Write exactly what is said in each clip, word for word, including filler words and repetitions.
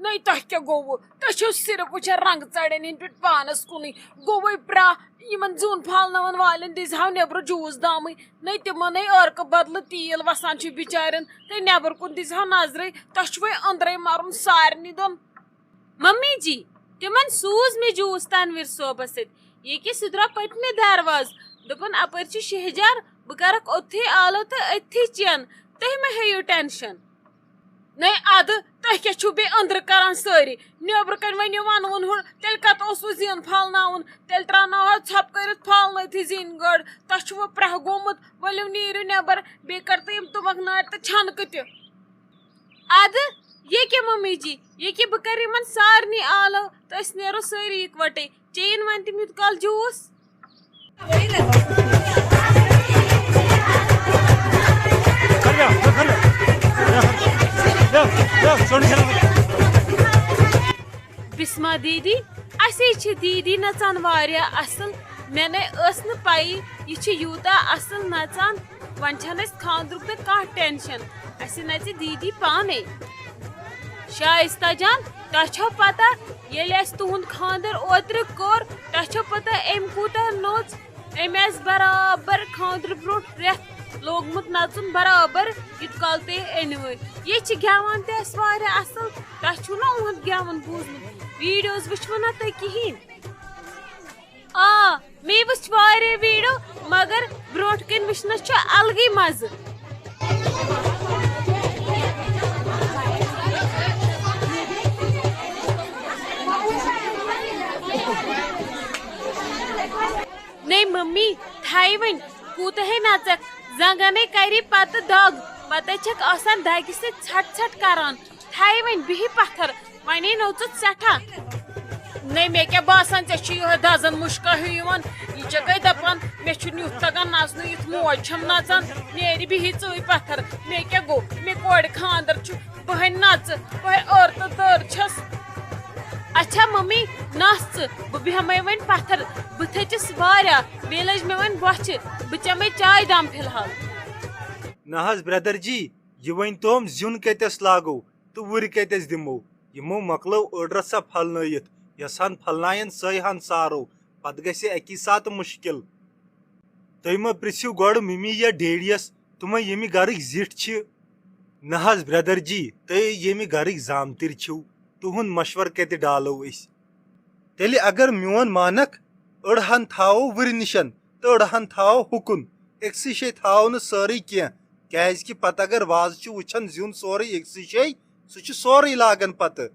نَے تۄہہِ کیٛاہ گوٚوٕ؟ تُہۍ چھِو صرف وٕچھان رنٛگ ژَڑٮ۪ن ہِنٛدۍ پٲٹھۍ پانَس کُنُے۔ گوٚوَے پرٛاہ، یِمَن زیُن پھالناوَن والٮ۪ن دیٖزِہَو نیٚبرٕ جوٗس دامٕے۔ نَے تِمَن نَے عٲرقہٕ بدلہٕ تیٖل وَسان چھُ بِچارٮ۪ن۔ تُہۍ نیٚبر کُن دیٖزِہَو نظرٕے، تۄہہِ چھُ وۄنۍ أنٛدرَے مَرُن سارنٕے دۄن۔ ممی جی، تِمَن سوٗز مےٚ جوٗس تنویر صٲبَس سۭتۍ۔ ییٚکیٛاہ سُہ درٛاو پٔتمہِ دروازٕ۔ دوٚپُن، اَپٲرۍ چھُ شہجار، بہٕ کَرَکھ اوٚتتھٕے آلو تہٕ أتتھٕے چٮ۪ن۔ تُہۍ مہ ہیٚیِو ٹٮ۪نشَن۔ نَے اَدٕ، تُہۍ کیٛاہ چھِو بیٚیہِ أنٛدرٕ کَران سٲری؟ نیٚبرٕ کَنۍ وۄنۍ یہِ وَنوُن ہُہ، تیٚلہِ کَتہِ اوسوٕ زِیُن پھالناوُن؟ تیٚلہِ ترٛاوناوہو ژھۄپہٕ کٔرِتھ پھالنٲیتھٕے زِنۍ گٔر۔ تۄہہِ چھُوٕ پرٛاہ گوٚمُت؟ ؤلِو نیٖرِو نیٚبر، بیٚیہِ کَر تہٕ یِم تُمبَکھ نارِ تہٕ چھَنکہٕ تہِ۔ اَدٕ، ییٚکیٛاہ ممی جی، ییٚکیٛاہ بہٕ کَرٕ یِمَن سارنٕے آلو تہٕ أسۍ نیرو سٲری یِکوَٹَے۔ چیٚیِن وۄنۍ تِم یوٗت کال جوٗس۔ بسمہ دیدی، اَسے چھِ دیدی نَژان واریاہ اَصٕل۔ مےٚ نے ٲس نہٕ پَیی یہِ چھِ یوٗتاہ اَصٕل نَژان۔ وۄنۍ چھَنہٕ اَسہِ خانٛدرُک تہٕ کانٛہہ ٹٮ۪نشَن، اَسہِ نَژِ دیدی پانَے۔ شائستہ جان، تۄہہِ چھو پتہ، ییٚلہِ اَسہِ تُہُنٛد خانٛدر اوترٕ کوٚر، تۄہہِ چھو پتہ أمۍ کوٗتاہ نوٚژ؟ أمۍ آسہِ برابر خانٛدرٕ برونٛٹھ رٮ۪تھ لوگمُت نَژُن برابر یُتھ کال تُہۍ أنِوٕ۔ یہِ چھِ گٮ۪وان تہِ اَسہِ واریاہ اَصٕل۔ تۄہہِ چھُو نہ اُہُنٛد گٮ۪وُن بوٗزمُت؟ ویٖڈیوز وٕچھوٕ نہ تُہۍ کِہیٖنۍ؟ آ، مےٚ وٕچھ واریاہ ویٖڈیو، مگر برونٛٹھ کَنۍ وٕچھنَس چھُ الگٕے مَزٕ۔ نَے مٔمی، تھایہِ وۄنۍ، کوٗتاہے نَژَکھ، زنٛگَنے کَری پَتہٕ دَگ، پَتَے چھَکھ آسان دَگہِ سۭتۍ ژھَٹ ژھَٹ کَران۔ تھایہِ وۄنۍ، بِہہِ پَتھَر، وۄنۍ نوٚژُتھ سٮ۪ٹھاہ۔ نَے مےٚ کیٛاہ باسان، ژےٚ چھُ یِہوٚے دَزَن مُشکا ہیوٗ یِوان۔ یہِ چھَکھَے دَپان، مےٚ چھُنہٕ یُتھ تَگان نَژنُے یُتھ موج چھَم نَژان۔ نیرِ بِہی ژٕے پَتھَر۔ مےٚ کیٛاہ گوٚو؟ مےٚ کورِ خانٛدر چھُ، بہٕ ہے نَژٕ، بہٕ ہے ٲر تہٕ دٲر چھَس۔ اچھا مٔمی، نَژ ژٕ، بہٕ بیٚہمَے وۄنۍ پَتھَر۔ بہٕ تھٔچِس واریاہ، بیٚیہِ لٔج مےٚ وۄنۍ بۄچھِ۔ بہٕ چَمَے چاے دام فی الحال۔ نہ حظ برٛدر جی، یہِ ؤنۍ توم زیُن کَتٮ۪س لاگو تہٕ وُرِ کَتٮ۪س دِمو؟ یِمو مۄکلٲو أڑ رژھا پھلنٲیِتھ، یۄس ہن پھلناین سۄے ہن سارو، پتہٕ گژھِ اکی ساتہٕ مُشکِل۔ تُہۍ مہ پرژھِو گۄڈٕ مِمی یا ڈیڈیس، تِمے ییٚمہِ گرٕکۍ زِٹھۍ چھِ۔ نہ حظ برٛدر جی، تُہۍ ییٚمہِ گرٕکۍ زامتٕرۍ چھِو، تُہُنٛد مشورٕ کتہِ ڈالو أسۍ؟ تیٚلہِ اگر میون مانکھ، أڑہن تھاوو وُرِ نِشن تہٕ أڑہن تھاوو ہُکُن، أکسٕے جایہِ تھاوو نہٕ سٲرٕے کینٛہہ، کیازِ کہِ پتہٕ اگر وازٕ چھُ وٕچھان زیُن سورُے أکسٕے جایہِ، سُہ چھُ سورُے لاگان پتہٕ۔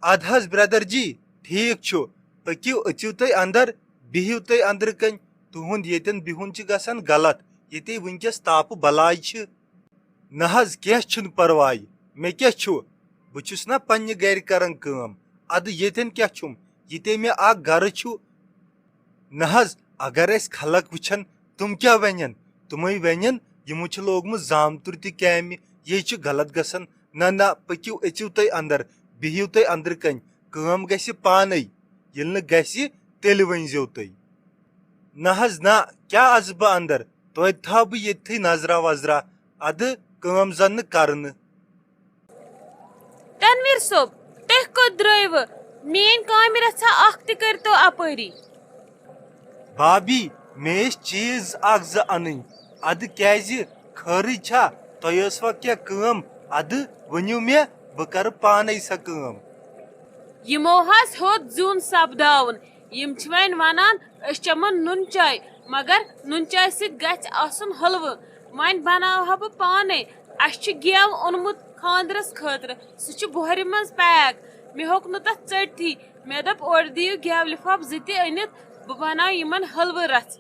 ادٕ حظ برٛدر جی، ٹھیٖک چھُ، پٔکِو أژِو تُہۍ اندر، بِہِو تُہۍ اندرٕ کنۍ، تُہُنٛد ییٚتٮ۪ن بِہُن چھُ گژھان غلط، ییٚتے وٕنکیٚس تاپہٕ بلاے چھِ۔ نہ حظ، کینٛہہ چھُنہٕ پرواے۔ مےٚ کیٛاہ چھُ؟ بہٕ چھُس نا پننہِ گرِ کران کٲم۔ ادٕ ییٚتٮ۪ن کیٛاہ چھُم؟ ییٚتے مےٚ اکھ گرٕ چھُ۔ نہ حظ، اگر اَسہِ خلق وٕچھن، تِم کیٛاہ ونن؟ تِمے ونن، یِمو چھُ لوگمُت زامتُر تہِ کامہِ، یے چھُ غلط گژھان۔ نہ، نہ، پٔکِو، أژِو تُہۍ اندر، بِہِو تُہۍ اندرٕ کنۍ، کٲم گژھِ پانے۔ ییٚلہِ نہٕ گژھِ، تیٚلہِ ؤنۍزیو تُہۍ۔ نہ حظ نہ، کیٛاہ اژٕ بہٕ اندر؟ توتہِ تھاو بہٕ ییٚتھٕے نظرا وظرا، ادٕ کٲم زن نہٕ کرنہٕ۔ تنویر صٲب، تُہۍ کوٚت درٛٲیوٕ؟ میٛٲنۍ کامہِ رژھا اکھ تہِ کٔرۍتو اپٲری۔ بابی، مےٚ ٲسۍ چیٖز اکھ زٕ انٕنۍ، ادٕ کیٛازِ؟ خٲرٕے چھا؟ تۄہہِ ٲسوا کینٛہہ کٲم؟ ادٕ ؤنِو مےٚ، بہٕ کرٕ پانے سۄ کٲم۔ یِمو حظ ہیوٚت زیُن سپداوُن۔ یِم چھِ وۄنۍ وَنان، أسۍ چَمو نُن چاے، مگر نُن چاے سۭتۍ گژھِ آسُن حلوٕ۔ وۄنۍ بَناوہا بہٕ پانَے۔ اَسہِ چھُ گٮ۪و اوٚنمُت خانٛدرَس خٲطرٕ، سُہ چھُ بۄہرِ منٛز پیک۔ مےٚ ہیوٚک نہٕ تَتھ ژٔٹتھٕے۔ مےٚ دوٚپ، اورٕ دِیِو گٮ۪و لِفاف زٕ تہِ أنِتھ، بہٕ بَناوٕ یِمَن حلوٕ رَژھ۔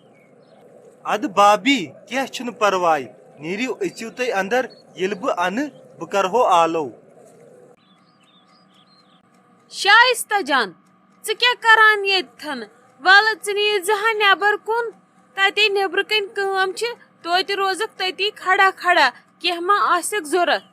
اَدٕ بابی، کینٛہہ چھُنہٕ پَرواے، نیٖرِو أژِو تُہۍ اَندَر، ییٚلہِ بہٕ اَنہٕ، بہٕ کَرٕہو آلو۔ شائستہ جان، ژٕ کیٛاہ کران ییٚتھَن؟ وَلہٕ ژٕ نیٖرزِہا نٮ۪بر کُن، تَتے نٮ۪برٕ کَنۍ کٲم چھِ، توتہِ روزَکھ تٔتی کھڑا کھڑا، کینٛہہ ما آسٮ۪کھ ضوٚرَتھ؟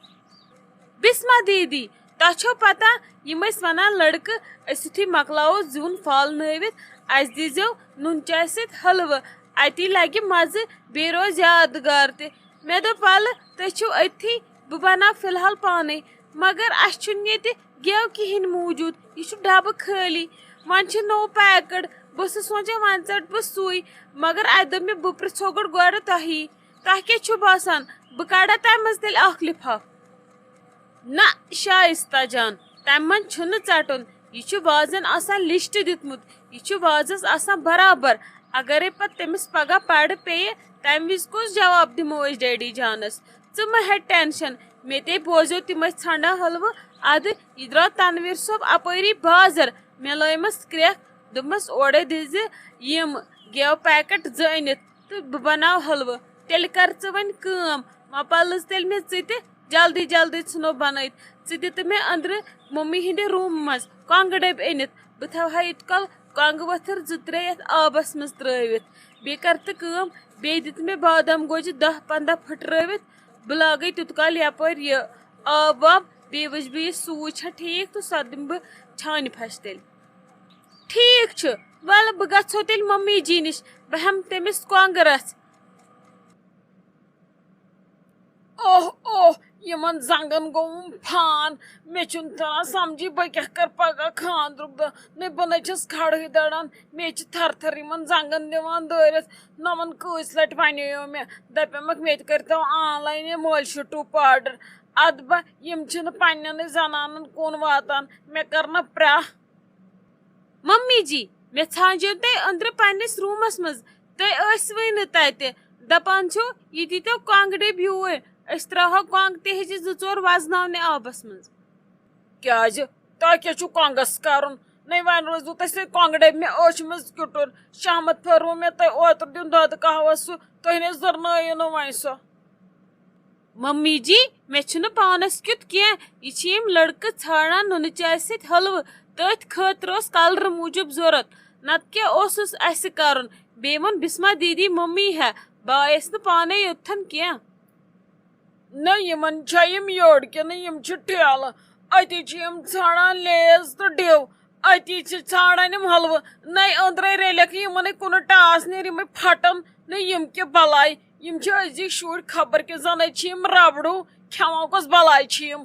بسمہ دیدی، تۄہہِ چھو پتہ، یِم ٲسۍ وَنان لڑکہٕ، أسۍ یُتھُے مۄکلاوو زیُن پھالنٲوِتھ، اَسہِ دیٖزیو نُن چاے سۭتۍ حلوٕ، اَتی لَگہِ مَزٕ، بیٚیہِ روزِ یادگار تہِ۔ مےٚ دوٚپ، وَلہٕ، تُہۍ چھِو أتھی، بہٕ بَناو فی الحال پانَے، مگر اَسہِ چھُنہٕ ییٚتہِ گٮ۪و کِہیٖنۍ موٗجوٗد، یہِ چھُ ڈَبہٕ خٲلی۔ وۄنۍ چھِ نوٚو پیکٹ۔ بہٕ ٲسٕس سونٛچان وۄنۍ ژَٹہٕ بہٕ سُے، مگر اَتہِ دوٚپ مےٚ بہٕ پرٛژھو گۄڈٕ گۄڈٕ تۄہی۔ تۄہہِ کیٛاہ چھُ باسان، بہٕ کَڑا تَمہِ منٛز تیٚلہِ اَکھ لِفاف؟ نہ شائستہ جان، تَمہِ منٛز چھُنہٕ ژَٹُن۔ یہِ چھُ وازَن آسان لِسٹ دیُتمُت، یہِ چھُ وازَس آسان برابر۔ اگرے پَتہٕ تٔمِس پگاہ پَڑٕ پیٚیہِ، تَمہِ وِزِ کُس جواب دِمو أسۍ ڈیڈی جانَس؟ ژٕ مہ ہےٚ ٹینشن، مےٚ تے بوزیو تِم ٲسۍ ژھانڈان حلوٕ۔ اَدٕ یہِ درٛاو تنویر صٲب اپٲری بازر، مےٚ لٲیمَس کرٛٮ۪کھ، دوٚپمَس اورَے دِزِ یِم گٮ۪و پیکٹ زٕ أنِتھ تہٕ بہٕ بناو حلوٕ۔ تیٚلہِ کر ژٕ وۄنۍ کٲم، وۄنۍ پَلٕز تیٚلہِ مےٚ ژٕ تہِ، جلدی جلدی ژھٕنو بنٲیِتھ۔ ژٕ دِ تہٕ مےٚ أنٛدرٕ مٔمی ہِنٛدِ روٗمہٕ منٛز کۄنٛگہٕ ڈٔبۍ أنِتھ، بہٕ تھاوہا ییٚتہِ کَل کۄنٛگہٕ ؤتھٕر زٕ ترٛےٚ یَتھ آبَس منٛز ترٛٲوِتھ۔ بیٚیہِ کر تہٕ کٲم، بیٚیہِ دِ تہٕ مےٚ بادام گوجہِ دَہ پنٛداہ پھٕٹرٲوِتھ۔ بہٕ لاگَے تیُتھ کال یَپٲرۍ یہِ آب واب، بیٚیہِ وٕچھِ بہٕ یہِ سوٗج چھا ٹھیٖک تہٕ سۄ دِمہٕ بہٕ چھانہِ پھَش تیٚلہِ۔ ٹھیٖک چھُ، وَلہٕ بہٕ گژھو تیٚلہِ مٔمی جی نِش، بہٕ ہٮ۪مہٕ تٔمِس کۄنٛگہٕ رَژھ۔ اوہ اوہ، یِمن زنٛگن گوٚوُم فان۔ مےٚ چھُنہٕ تران سمجھی بہٕ کیٛاہ کَرٕ پگاہ خانٛدرُک دۄہ۔ نَے بہٕ نَے چھَس کھڑہٕے دَران، مےٚ چھِ تھر تھر یِمن زنٛگن دِوان دٲرِتھ۔ نۄمن کۭژ لٹہِ وَنییو مےٚ، دَپیومَکھ مےٚ تہِ کٔرۍتو آن لاین یہِ مٲلشہِ ٹوٗپہٕ آرڈر۔ اَدٕ با، یِم چھِنہٕ پنٛنٮ۪نٕے زنانن کُن واتان، مےٚ کَرنہ پرٛاہ۔ ممی جی، مےٚ ژھانٛجیو تۄہہِ أنٛدرٕ پنٛنِس روٗمَس منٛز، تُہۍ ٲسوٕے نہٕ تَتہِ۔ دَپان چھِو، یہِ دیٖتو کۄنٛگہٕ ڈٔبۍ یوٗرۍ، أسۍ ترٛاوہو کۄنٛگ تہِ ہیٚجہِ زٕ ژور وَزناونہِ آبَس منٛز۔ کیٛازِ؟ تۄہہِ کیٛاہ چھُو کۄنٛگَس کَرُن؟ نَے وۄنۍ روزِوٕ تۄہہِ سُے کۄنٛگہٕ ڈٔبۍ مےٚ ٲچھ منٛز کیُٹُن۔ شامَتھ پھیوٚروٕ مےٚ تۄہہِ اوترٕ دیُن دۄدٕ قہوَس سُہ، تُہۍ نے زٕرنٲیِو نہٕ وۄنۍ سۄ۔ ممی جی، مےٚ چھُنہٕ پانَس کیُتھ کینٛہہ۔ یہِ چھِ یِم لٔڑکہٕ ژھانٛڈان نُنہٕ چایہِ سۭتۍ حلوٕ، تٔتھۍ خٲطرٕ اوس کَلرٕ موٗجوٗب ضوٚرَتھ، نَتہٕ کیٛاہ اوسُس اَسہِ کَرُن؟ بیٚیہِ ووٚن بِسما دیٖدی مٔمی ہےٚ، بہٕ آیَس نہٕ پانَے یوٚتتھَن کینٛہہ۔ نہ، یِمَن چھا یِم یٔڑ کِنہٕ یِم چھِ ٹھیلہٕ؟ أتی چھِ یِم ژھانٛڈان لیز تہٕ ڈِو، أتی چھِ ژھانٛڈان یِم حلوٕ۔ نَے أنٛدرَے ریٚلٮ۪کھ یِمَنٕے کُنہٕ ٹاس نیرِ، یِمَے پھَٹَن نہٕ یِم کہِ بَلاے۔ یِم چھِ أزِکۍ شُرۍ، خبر کہِ زَنَے چھِ یِم رَبڑو کھٮ۪وان، کۄس بَلاے چھِ یِم؟